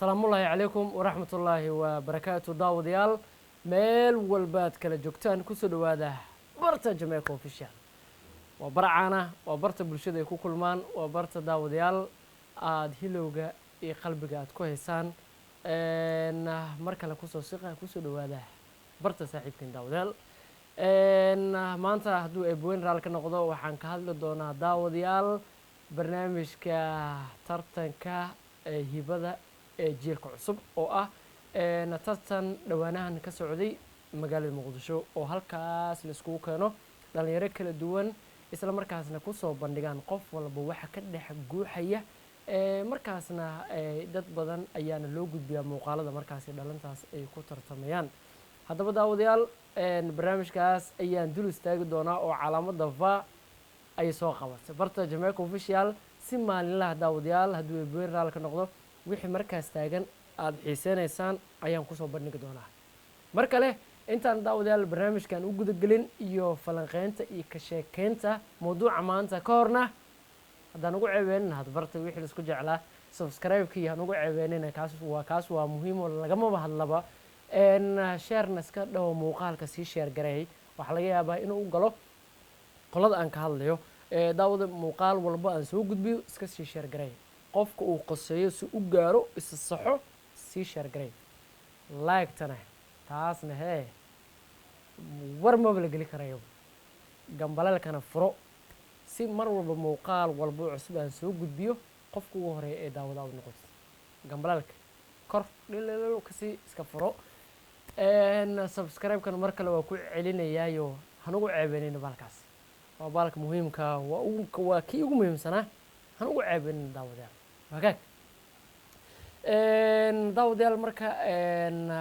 Asalaamullaahi calaykum waraxmatullaahi wabarakaatu. Daawadayaal, meel walbaad kala joogtaan, kusoo dhowaada barta Jamaica Official. Waa bar caana, waa barta bulshada ay ku kulmaan, waa barta, daawadayaal, aada hilowga iyo qalbiga aad ku haysaan. Mar kale kusoo siqa, kusoo dhowaada barta saaxiibkan. Daawadayaal, maanta hadduu eebweyn raal ka noqdo, waxaan ka hadli doonaa, daawadayaal, barnaamijka tartanka ee hibada ee jiilka cusub, oo ah tartan dhowaanahan ka socday magaalada Muqdisho, oo halkaas la iskugu keeno dhalinyaro kala duwan, isla markaasna kusoo bandhigaan qof walba waxa ka dhex guuxaya. Markaasna dad badan ayaana loo gudbiyaa muuqaalada markaasi dhalintaas ay ku tartamayaan. Haddaba daawadayaal, barnaamijkaas ayaan dul istaagi doonaa oo calaamada va ay soo qabatay barta Jamaica Official si maalinlaha. Daawadayaal, hadduu eebweyn raal ka noqdo, wixii markaas taagan aada xiiseynaysaan ayaan kusoo bandhigi doonaa. Mar kale, intaan daawadayaal barnaamijkan u gudagelin iyo falanqeynta iyo ka sheekeynta mawduuca maanta ka horna, haddaan ugu ceebeenin had barta wixii laisku jeclaa, subscribe-kii aan ugu ceebeenina, kaas waa muhiim oo lagamaba hadlaba. Share-na iska dhaho, muuqaalka sii share gareey. Waxaa laga yaabaa inuu u galo qolada aan ka hadlayo. Daawada, muuqaal walba aan soo gudbiyo iska sii share gareey, qofka uu qoseeyo si u gaaro, isa saxo, sii share gareey. Like-tana taasna hee war maba la geli karayo. Gambaleelkana furo si mar walba muuqaal walba cusub aan soo gudbiyo qofka ugu horeeya ee daawada aad noqoto. Gambaleelka kor dhililo kasii iska furo. Subscribe-kan mar kale waa ku celinayaayo, hanugu ceebenina baalkaas, waa baalka muhiimka, waa kii ugu muhiimsanaa, hanugu ceebenina, daawadayaal. Wagaag daawadayaal, marka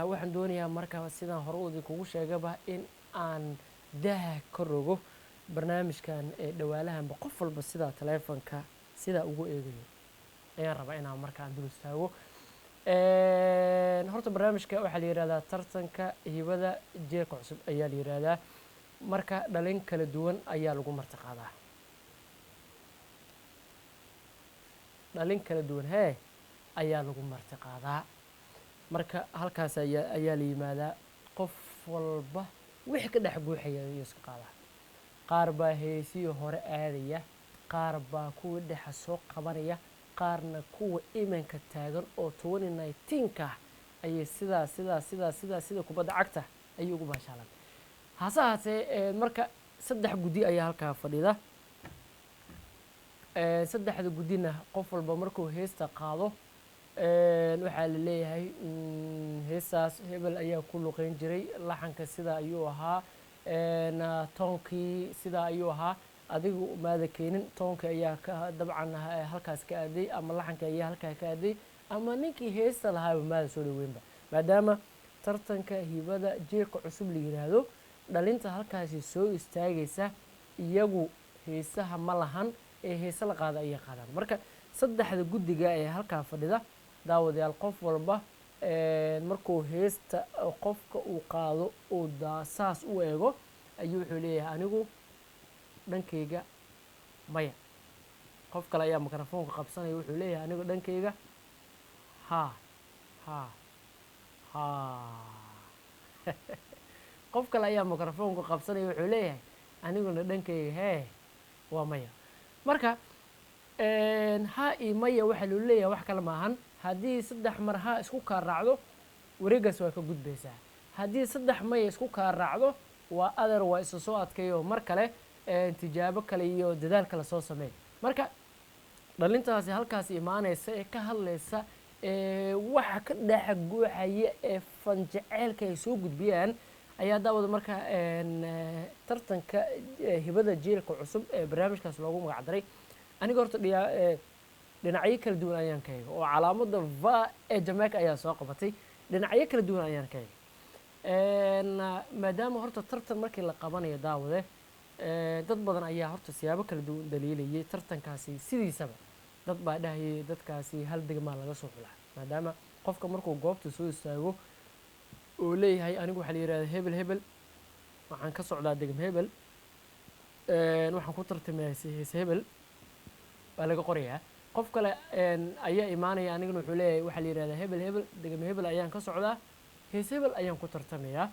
waxaan doonayaa, marka sidaan hore u kugu sheegaba, in aan daaha ka rogo barnaamijkan ee dhawaalahanba qof walba sidaa taleefonka sidaa ugu eegayo ayaan rabaa inaan markaan dul istaago. Horta barnaamijka waxaa la yihahdaa tartanka hibada jiilka cusub ayaa la yihahdaa. Marka dhalin kala duwan ayaa lagu martiqaadaa, dhalin kala duwan hee ayaa lagu martiqaadaa. Marka halkaas ayaa la yimaadaa, qof walba wixii ka dhex guuxaya ayuu iska qaadaa. Qaar baa heesihii hore aadaya, qaar baa kuwa dhexa soo qabanaya, qaarna kuwa imanka taagan oo 2019-ka ayay sidaa sidaa sidaa sidaa sida kubadda cagta ayay ugu baashaalaan. Hase ahaatee, marka saddex guddi ayaa halkaa fadhida. Saddexda guddina qof walba markuu heesta qaado waxaa la leeyahay heestaas hebel ayaa ku luqeyn jiray, laxanka sidaa ayuu ahaa, toonkii sidaa ayuu ahaa, adigu maada keenin, toonkii ayaa ka dabcan halkaas ka aaday, ama laxanka ayaa halkaa ka aaday, ama ninkii heesta lahaaba maada soo dhaweynba. Maadaama tartanka hibada jiilka cusub la yiraahdo, dhalinta halkaasi soo istaagaysa iyagu heesaha ma lahan ee heese la qaada ayay qaadaan. Marka saddexda guddiga ee halkaa fadhida, daawadayaal, qof walba markuu heesta qofka uu qaado uu saas u eego ayuu wuxuu leeyahay anigu dhankayga maya. Qof kale ayaa mikrofoonka qabsanaya, wuxuu leeyahay anigu dhankayga haa haa haa. Qof kale ayaa mikrofoonka qabsanaya, wuxuu leeyahay aniguna dhankayga hee waa maya. Marka haa iyo maya waxaa loo leeyahay wax kale maahan: haddii saddex mar haa isku kaa raacdo, wareegaas waa ka gudbaysaa; haddii saddex maya isku kaa raacdo, waa adeer, waa isa soo adkeeyo, mar kale tijaabo kale iyo dadaal kale soo sameey. Marka dhalintaasi halkaas imaanaysa ee ka hadlaysa ee waxa ka dhex guuxaya ee fanjeceelka ay soo gudbiyaan ayaa, daawada, marka tartanka hibada jiilka cusub ee barnaamijkaas loogu magac daray. Aniga horta dhinacyo kala duwan ayaan ka eega, oo calaamada va ee Jamaica ayaa soo qabatay. Dhinacyo kala duwan ayaan ka eegay, maadaama horta tartan markii la qabanayo, daawade, dad badan ayaa horta siyaabo kala duwan dhaliilayay tartankaasi sidiisaba. Dad baa dhahayay dadkaasi hal degmaa laga soo xulaa, maadaama qofka markuu goobta soo istaago oo leeyahay anigu waxaa la yihahda hebel hebel, waxaan ka socdaa degm hebel, waxaan ku tartamayaa heese hebel, baa laga qorayaa. Qof kale ayaa imaanaya, anigana wuxuu leeyahay, waxaa la yihahdaa hebel hebel, degmo hebel ayaan ka socdaa, hees hebel ayaan ku tartamayaa.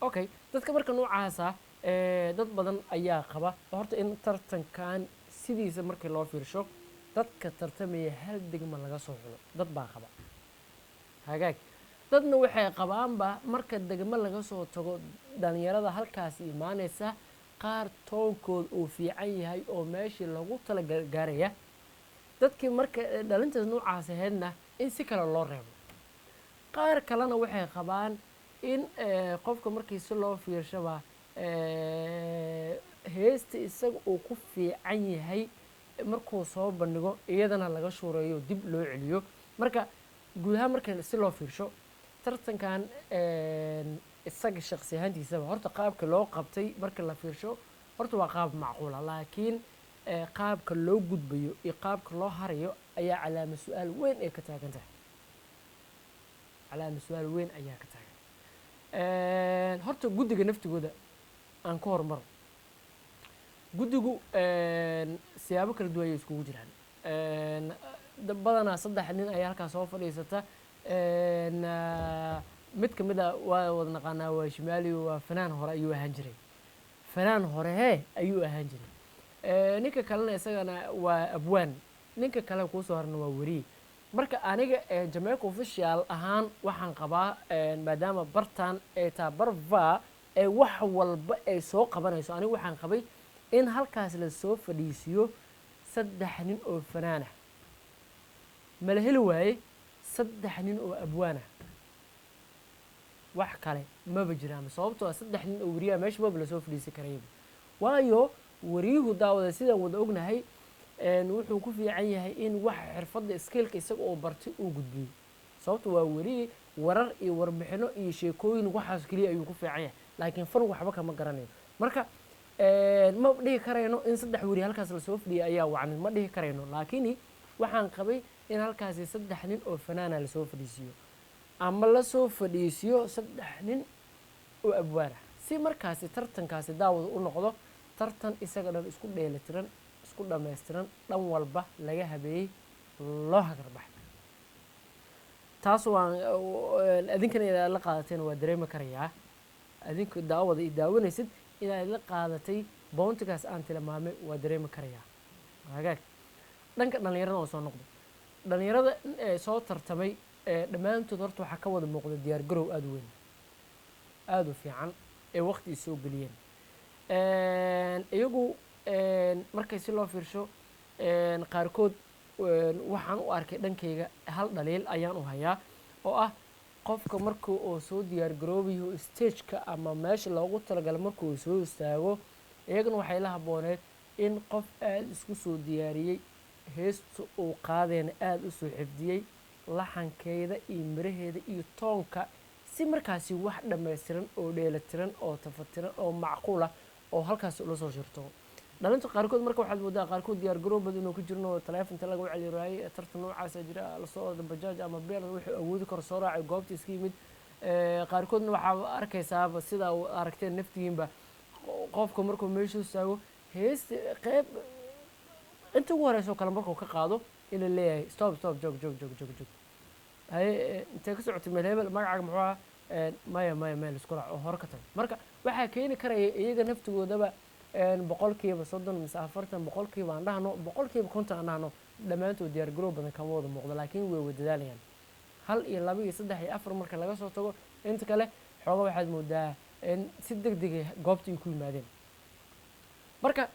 Okay, dadka marka noocaasa dad badan ayaa qaba horta in tartankan sidiisa markii loo fiirsho dadka tartamaya hal degma laga soo xulo. Dad baa qaba hagaag, dadna waxay qabaanba marka degmo laga soo tago dhalinyarada halkaas imaanaysa qaar toonkood uu fiican yahay oo meeshii loogu tala gaaraya. Dadkii marka dhalintaas noocaas ahaydna in si kale loo reebo. Qaar kalena waxay qabaan in qofka markii si loo fiirshaba heesta isaga uu ku fiican yahay markuu soo bandhigo iyadana laga shuureeyo, dib loo celiyo. Marka guud ahaan marka si loo fiirsho tartankan isaga shaqsi ahaantiisaba horta qaabka loo qabtay marka la fiirsho horta waa qaab macquula, laakiin qaabka loo gudbayo iyo qaabka loo harayo ayaa calaama su-aal weyn ay ka taagan tahay. Calaama su-aal weyn ayaa ka taagan. Horta guddiga naftigooda aan ka hormaro. Guddigu siyaabo kala duwan ayay iskugu jiraan. Badanaa saddex nin ayaa halkaas soo fadhiisata. Mid ka mid a waa wada naqaanaa, waa Shimaali, waa fanaan hore ayuu ahaan jiray, fanaan hore hee ayuu ahaan jiray. Ninka kalena isagana waa abwaan, ninka kale kuusoo harna waa weriye. Marka aniga Jamaica Official ahaan waxaan qabaa, maadaama bartan ay taa barva ee wax walba ay soo qabanayso, aniga waxaan qabay in halkaas lasoo fadhiisiyo saddex nin oo fanaana. Mala heli waaye saddex nin oo abwaana, wax kale maba jiraan, sababtoo ah saddex nin oo weriyaha meesha maba lasoo fadhiisi karayba. Waayo weriyuhu, daawada, sidaan wada ognahay, wuxuu ku fiican yahay in wax xirfadda skillka isaga oo bartay uu gudbiyo, sababto waa weriye, warar iyo warbixino iyo sheekooyin waxaas keliya ayuu ku fiican yahay, laakiin fan waxba kama garanayo. Marka ma dhihi karayno in saddex weriye halkaas lasoo fadhiyay ayaa wacnin, ma dhihi karayno, laakiin waxaan qabay in halkaasi saddex nin oo fanaana lasoo fadhiisiiyo ama lasoo fadhiisiyo saddex nin oo abwaana, si markaasi tartankaasi daawada u noqdo tartan isaga dhan isku dheelitiran, isku dhammaystiran, dhan walba laga habeeyey, loo hagarbax. Taas waan adinkana inaad la qaadateen waa dareemi karayaa. Adinku daawada i daawanaysid inaad la qaadatay bountigaas aan tilmaamay waa dareemi karayaa. Hagaag, dhanka dhalinyarada oo soo noqdo, dhalinyarada ee soo tartamay dhammaantood horta waxaa ka wada muuqda diyaar garow aada u weyn, aada u fiican ee waqti soo geliyeen iyagu. Markay si loo fiirsho qaarkood waxaan u arkay dhankayga hal dhaliil ayaan u hayaa, oo ah qofka marka uu soo diyaar garoobayo stageka ama meesha loogu talagalay markuu soo istaago, iyagana waxay la habbooneed in qof aada isku soo diyaariyey, heesta uu qaadayna aada u soo xifdiyey, laxankeeda iyo miraheeda iyo toonka, si markaasi wax dhammaystiran oo dheelatiran oo tafatiran oo macquul ah oo halkaasi ula soo shirto dhalinta qaarkood. Marka waxaad moodaa qaarkood diyaar garoob badan inuu ku jirno, taleefonta laga waceli raayay, tartan noocaasa jira, lasoo orda bajaaj ama beel wuxuu awoodi karo soo raacay, goobta iska yimid. Qaarkoodna waxaa arkaysaaba sida aragteen naftigiinba, qofka markuu meesha istaago heesta qeyb inta ugu horeysa oo kale markuu ka qaado in la leeyahay "Stop, stop, joog, joog, joog, joog, joog, haye, intee ka socotay? Meel hebel, magacaaga muxuu ahaa?" Maya, maya, maya, laisku raaco oo hore ka tago. Marka waxaa keeni karaya iyaga naftigoodaba 30% mise 40% aan dhahno, 50% aan dhahno, dhammaantood diyaar garow badan kama wada muuqdo, laakiin way wada dadaalayaan. Hal iyo laba iyo saddex iyo afar marka laga soo tago, inta kale xooga waxaad moodaa in si deg degay goobta ay ku yimaadeen. Marka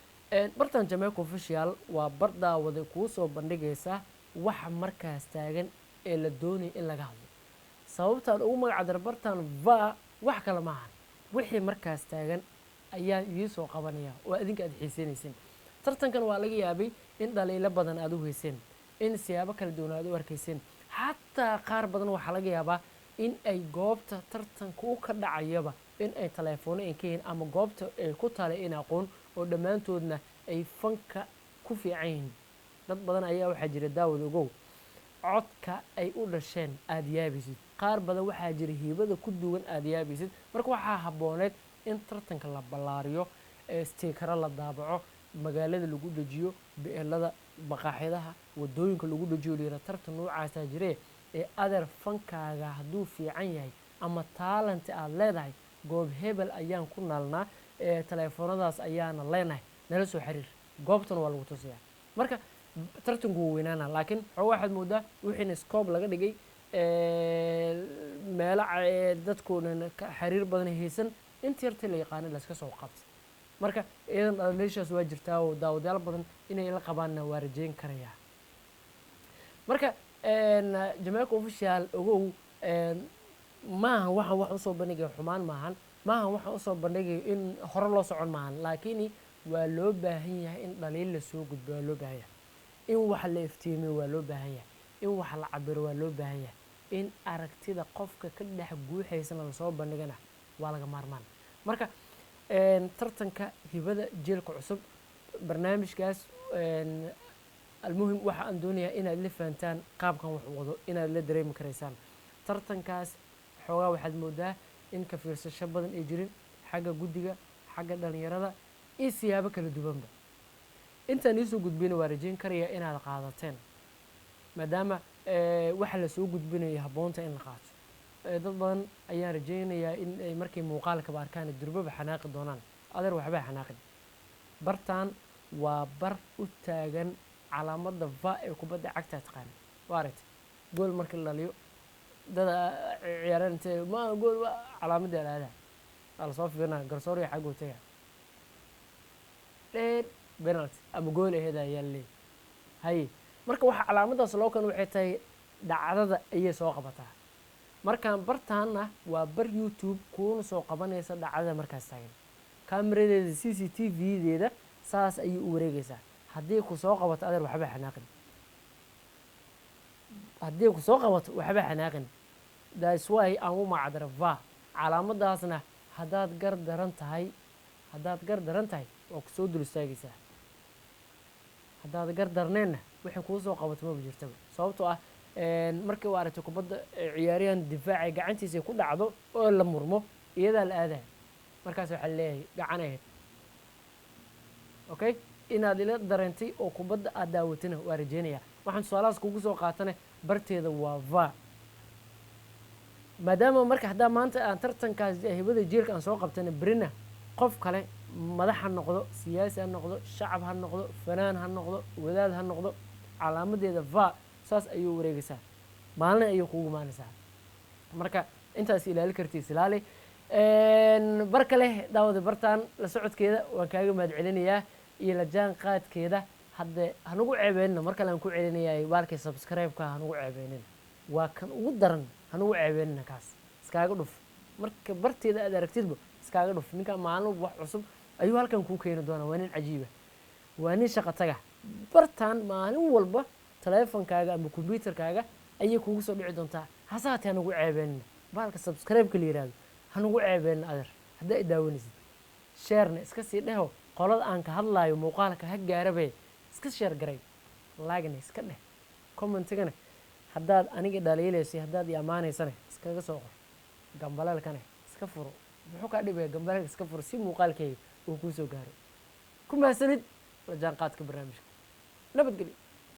bartan Jamaica Official waa bar daawada kuu soo bandhigaysa waxa markaas taagan ee la doonaya in laga hadlo. Sababtaan ugu magac daro bartan va wax kale maahan, wixii markaas taagan ayaan idiin soo qabanaya oo adinka aad xiiseynaysin. Tartankan waa laga yaabay in dhaliilo badan aad u heyseen, in siyaabo kala duwan aad u arkayseen, xataa qaar badan waxaa laga yaabaa in ay goobta tartanka u ka dhacayaba in ay taleefoono ay ka yihiin ama goobta ay ku taalay in aqoon, oo dhammaantoodna ay fanka ku fiican yihiin. Dad badan ayaa waxaa jira, daawad ogow, codka ay u dhasheen aada yaabaysid. Qaar badan waxaa jira hiibada ku duwan aada yaabaysid. Marka waxaa habbooneed in tartanka la ballaariyo, stickero la daabaco, magaalada lagu dejiyo, bielada Maqaaxidaha wadooyinka lagu dhajiyo layira tartan noocaasaa jiree ee adeer, fankaaga hadduu fiican yahay ama talent aada leedahay, goob hebel ayaan ku naalnaa ee taleefoonadaas ayaana leenahay, nala soo xiriir, goobtana waa lagu tusayaa. Marka tartanku wuu weynaana, laakiin xoogaa waxaad moodaa wixiina scope laga dhigay meelo dadkuunan xiriir badan haysan, inta yarta la yaqaana layska soo qabtay. Marka iyadan dhaliishaas waa jirtaa oo daawadayaal badan inay la qabaanna waa rajeyn karayaa. Marka Jamaica Official, ogow, maahan waxaan wax usoo bandhigaya xumaan, maahan maahan waxaan usoo bandhigayo in hore loo socon maahan, laakiin waa loo baahan yahay in dhaliil lasoo gudbo, waa loo baahan yahay in wax la iftiimiyo, waa loo baahan yahay in wax la cabiro, waa loo baahan yahay in aragtida qofka ka dhex guuxaysana lasoo bandhigana waa laga maarmaan. Marka tartanka hibada jiilka cusub, barnaamijkaas, almuhim waxa aan doonayaa inaad la fahantaan qaabkan wax u wado, inaad la dareemi karaysaan. Tartankaas xoogaa waxaad moodaa in ka fiirsasho badan ay jirin xagga guddiga, xagga dhalinyarada iyo siyaabo kala duwanba. Intaan iisoo gudbina waa rajeyn karaya inaad qaadateen, maadaama waxa lasoo gudbinayo habboonta in la qaato. Dad badan ayaan rajeynayaa in ay markay muuqaalkaba arkaan durbaba xanaaqi doonaan. Adeer, waxba xanaaqin. Bartan waa bar u taagan calaamadda va ee kubadda cagta taqaana. Waa aragtay gool markii la dhaliyo, dada ciyaaraan intee ma gool waa calaamadda alaadaha waa lasoo fiirinaya, garsooriga xagguu tagaa, dheer penalty ama gool aheed ayaa leeyahay. Haye, marka waxa calaamaddaas loo kan waxay tahay dhacdada ayay soo qabataa. Markaan bartaanna waa bar YouTube kuuna soo qabanaysa dhacdada markaas taagan. Kaamiradeeda CCTV-deeda saas ayay u wareegaysaa. Haddii ku soo qabato, adeer, waxba xanaaqin. Haddii ku soo qabato, waxba xanaaqin. That's why aan u magacdara va calaamadaasna. Haddaad gar daran tahay, haddaad gar daran tahay, waa kusoo dul istaagaysaa. Haddaad gar darneenna, wixii kuu soo qabato maba jirtaba, sababtoo ah markii u aragtay kubadda ciyaaryahan difaacay gacantiisa ku dhacdo oo la murmo, iyadaa la aadaya. Markaas waxaa leeyahay gacan ahayd. Okay, inaad ila dareentay oo kubadda aad daawatana waa rajeynaya. Waxaan tusaalahaas kugu soo qaatana barteeda waa va, maadaama marka haddaa maanta aan tartankaas hibada jiilka aan soo qabtana, berina qof kale, madax ha noqdo, siyaasi ha noqdo, shacab ha noqdo, fanaan ha noqdo, wadaad ha noqdo, calaamadeeda va saas ayuu wareegaysaa, maalin ayay kugu imaanaysaa. Marka intaas ilaali kartiis ilaali. Bar kale daawada, bartaan la socodkeeda waan kaaga mahad celinayaa iyo la jaan qaadkeeda. Hadde hanugu ceebeenina, mar kale aan ku celinayaa, baalkay subscribe-ka hanugu ceebeenina, waa kan ugu daran. Hanugu ceebeenina, kaas iskaaga dhuf. Marka barteeda aad aragtidba iskaaga dhuf. Ninka maalin wax cusub ayuu halkan kuu keeni doonaa. Waa nin cajiiba, waa nin shaqo taga. Bartaan maalin walba taleefonkaaga ama computerkaaga ayay kugu soo dhici doontaa. Hase haatee hanugu ceebeenina baalka subscribe-ka la yihahdo, hanugu ceebeenina, adeer. Haddaa i daawanaysid, share-na iska sii dheho. Qolada aan ka hadlaayo muuqaalka ha gaarabe, iska share garay, like-na iska dheh, commentigana haddaad aniga dhaliilayso, haddaad i ammaanaysana iskaga soo qor. Gambaleelkana iska furo. Muxuu kaa dhibaya? Gambaleelka iska furo si muuqaalkayga uu kuu soo gaaro. Ku mahadsanid la jaanqaadka barnaamijka. Nabadgelyo.